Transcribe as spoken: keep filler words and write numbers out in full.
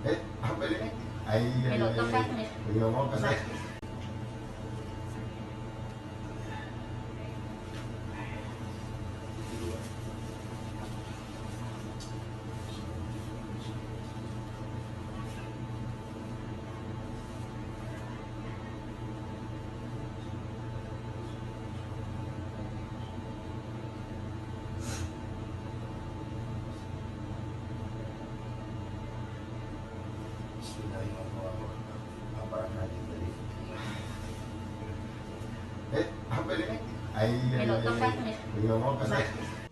Eh, apa ini? Ai, ai, ai. Iya, mau kasih. Bismillahirrahmanirrahim. Apa ini? Eh, apa ini? Ai, ai, ai. Iya, mau kasih.